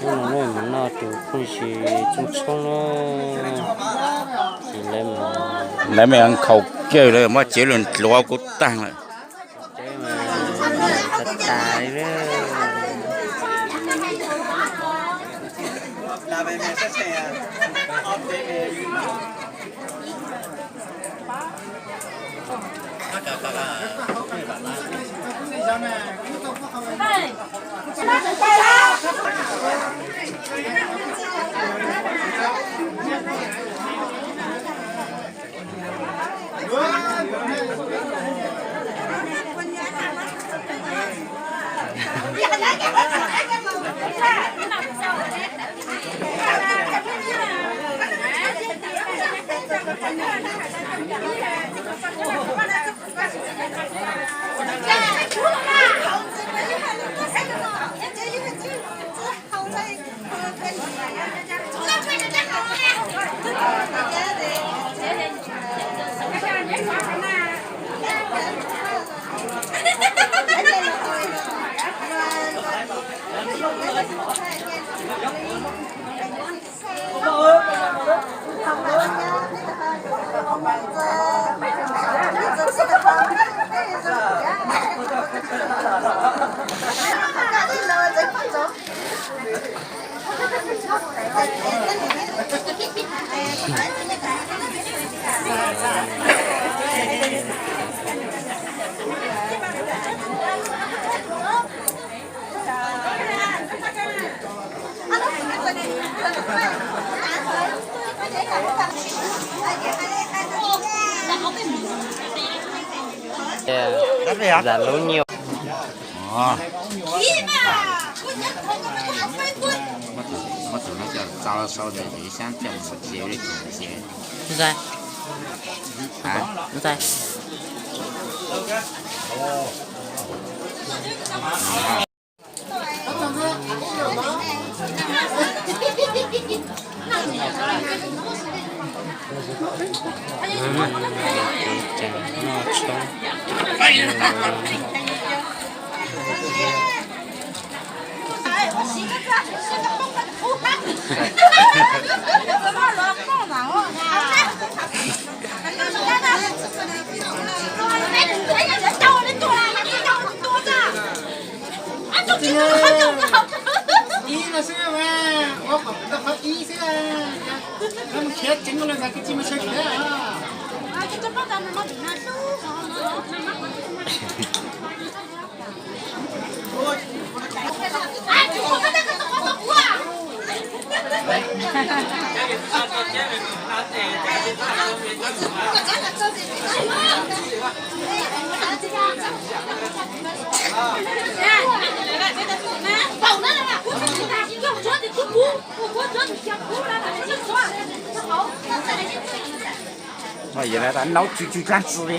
No na, mus noj tus phooj ywg Txooj Tshoob na, ces lawv mas nkhaus kawg lawm, muab cev los ntxuav kuv tag lawm. Zam lub nyuag. Ntxhais, ntxhais. Ib no xwb mas, ua kom tau qhov ib xwb, koj mus khiav tseev los ntawd, koj tsis mus sawv khiav. Yog tas nau tsw tsw dlaab tsi li.